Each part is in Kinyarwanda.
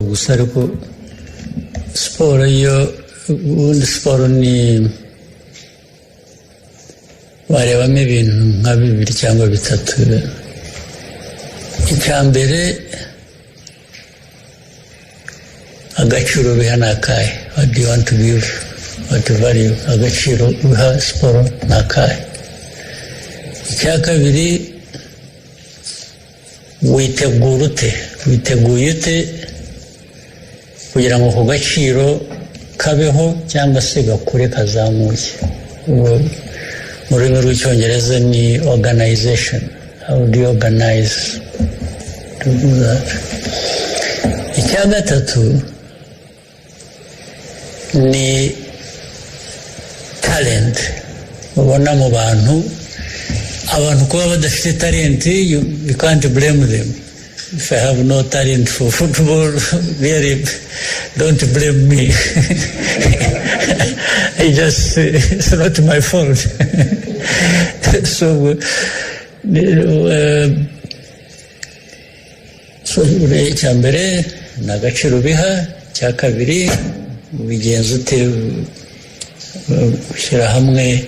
Gusa ariko siporo yo, ubundi siporo ni warebamo ibintu nka bibiri cyangwa bitatu. Icya mbere, agaciro biha ni akahe? What do you want to give? What value? Agaciro uha siporo ni akahe? Icya kabiri, witegura ute, witeguye ute kugira ngo ako gaciro kabeho cyangwa se gakure, kazamuke? Mu rurimi rw'Icyongereza ni organization. How do you organize to do that? Icya gatatu ni talent ubona mu bantu. Abantu kuba badafite talent, you can't blame them. If I have no talent for football, really, don't blame me. I just, it's not my fault. So icya mbere ni agaciro ubiha, icya kabiri ubigenza ute, ushyira hamwe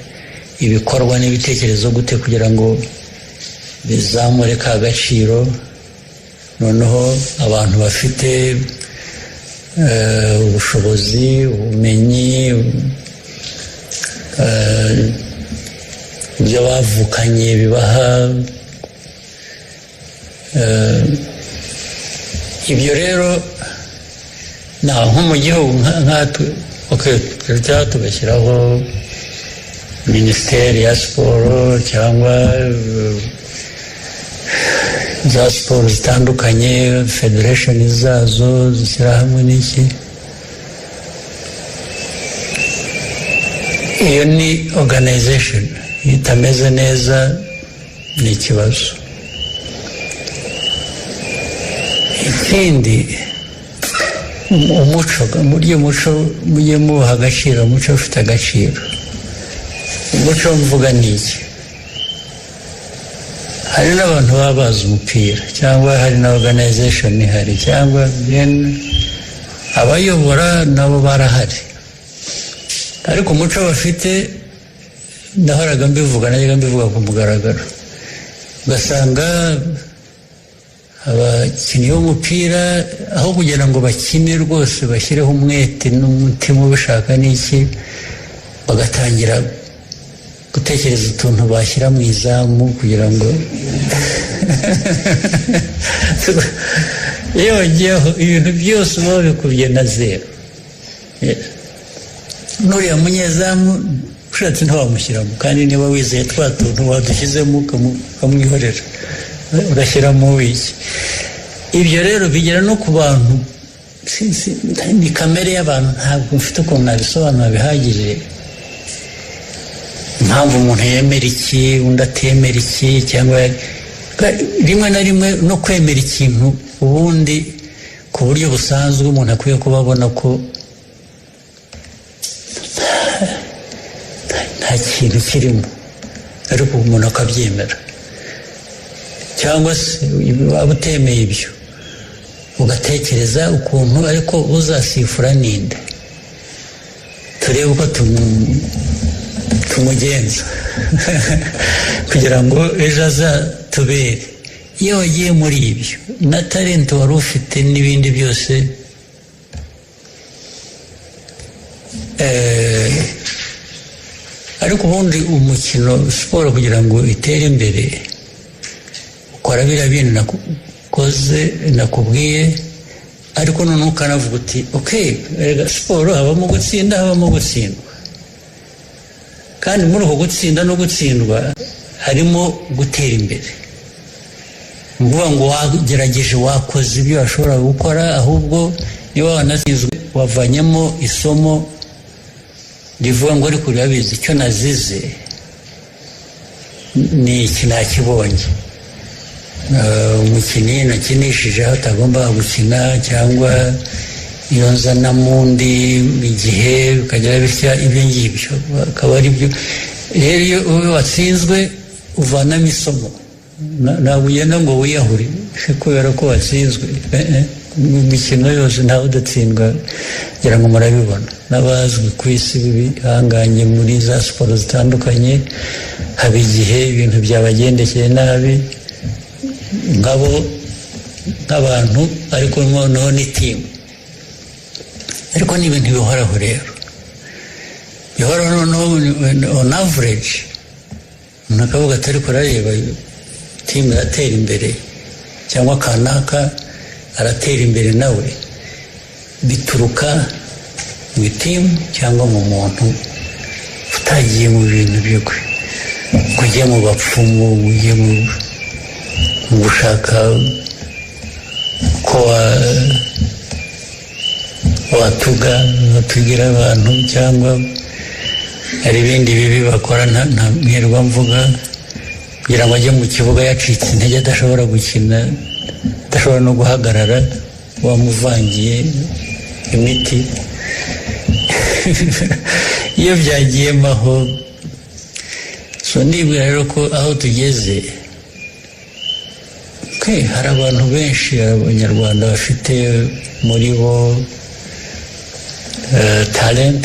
ibikorwa n'ibitekerezo gute kugira ngo bizamure ka gaciro. Noneho abantu bafite ubushobozi, ubumenyi, ibyo bavukanye bibaha ibyo rero nko mu gihugu nkatwe, cyangwa tugashyiraho minisiteri ya siporo cyangwa za siporo zitandukanye, federation zazo zishyira hamwe n'iki, iyo ni organization. Iyo itameze neza ni ikibazo. Ikindi, umuco. Muri muco mujye muha agaciro umuco, ufite agaciro. Umuco mvuga ni iki? Hari n'abantu baba bazi umupira, cyangwa hari na organization ihari, cyangwa abayobora nabo barahari, ariko umuco bafite, nahoraga mbivuga, najyaga mbivuga ku mugaragaro, ugasanga abakinnyi b'umupira, aho kugira ngo bakine rwose bashyireho umwete n'umutima ubishaka n'iki, bagatangira gutekereza utuntu bashyira mu izamu kugira ngo iyo bagiyeho ibintu byose uba babikubye na zeru. N'uriya munyezamu ushatse ntiwamushyiramo, kandi niba wizeye twa tuntu wadushyizemo ukamwihorera, urashyiramo iki? Ibyo rero bigera no ku bantu. Ni kamere y'abantu, ntabwo mfite ukuntu nabisobanura bihagije impamvu umuntu yemera iki, undi atemera iki, cyangwa rimwe na rimwe no kwemera ikintu ubundi ku buryo busanzwe umuntu akwiye kuba abona ko nta kintu kirimo, ariko umuntu akabyemera. Cyangwa se waba utemeye ibyo, ugatekereza ukuntu ariko uzasifura ninde, turebe uko tumugenza kugira ngo ejo azatubere. Iyo wagiye muri ibyo, na talent wari ufite n'ibindi byose, ariko ubundi umukino, siporo, kugira ngo itere imbere, ukora biriya bintu nakoze nakubwiye, ariko noneho ukanavuga uti: "OK, siporo habamo gutsinda, habamo gutsindwa, kandi muri uko gutsinda no gutsindwa harimo gutera imbere." Ni ukuvuga ngo wagerageje, wakoze ibyo washobora gukora, ahubwo niba wanatsinzwe wavanyemo isomo rivuga ngo: "Ariko urabizi, icyo nazize ni iki? Nakibonye. Umukinnyi nakinishije aho atagomba gukina, cyangwa iyo nzanamo undi igihe bikagera bitya." Ibyo ngibyo akaba ari byo. Rero iyo watsinzwe uvanamo isomo, ntabwo ugenda ngo wiyahure kubera ko watsinzwe. Mu mikino yose ntawe udatsindwa, ngira ngo murabibona. N'abazwi ku isi bihanganye muri za siporo zitandukanye, haba igihe ibintu byabagendekeye nabi, nkabo nk'abantu, ariko noneho ni team. Ariko ni ibintu bihoraho rero, bihoraho. Noneho on average umuntu akavuga ati: "Ariko arareba team iratera imbere, cyangwa kanaka aratera imbere nawe." Bituruka mu team cyangwa mu muntu utagiye mu bintu byo kujya mu bapfumu, ujye mu gushaka ko watuga watugira abantu, cyangwa hari ibindi bibi bakora ntirwa mvuga, kugira ngo ajye mu kibuga yacitse intege, adashobora gukina, adashobora no guhagarara, wamuvangiye imiti. Iyo byagiyemo aho. So nibwira rero ko aho tugeze, hari abantu benshi, Abanyarwanda bafite muri bo talent,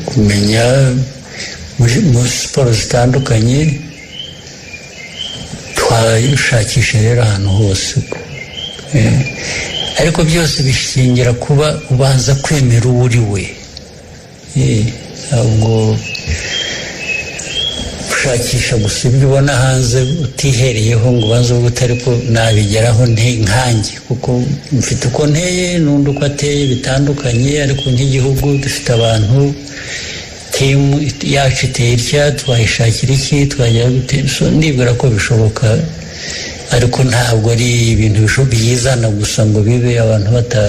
kumenya muri siporo zitandukanye. Twashakisha rero ahantu hose, ariko byose bishingira kuba ubanza kwemera uwo uri we. Ntabwo gushakisha gusa ibyo ubona hanze utihereyeho ngo ubanze uvuge uti: "Ariko nabigeraho nkanjye, kuko mfite uko nteye n'undi uko ateye bitandukanye, ariko nk'igihugu dufite abantu, team yacu iteye itya, twayishakira iki, twagera gute?" So nibwira ko bishoboka, ariko ntabwo ari ibintu byizana gusa ngo bibe abantu bata.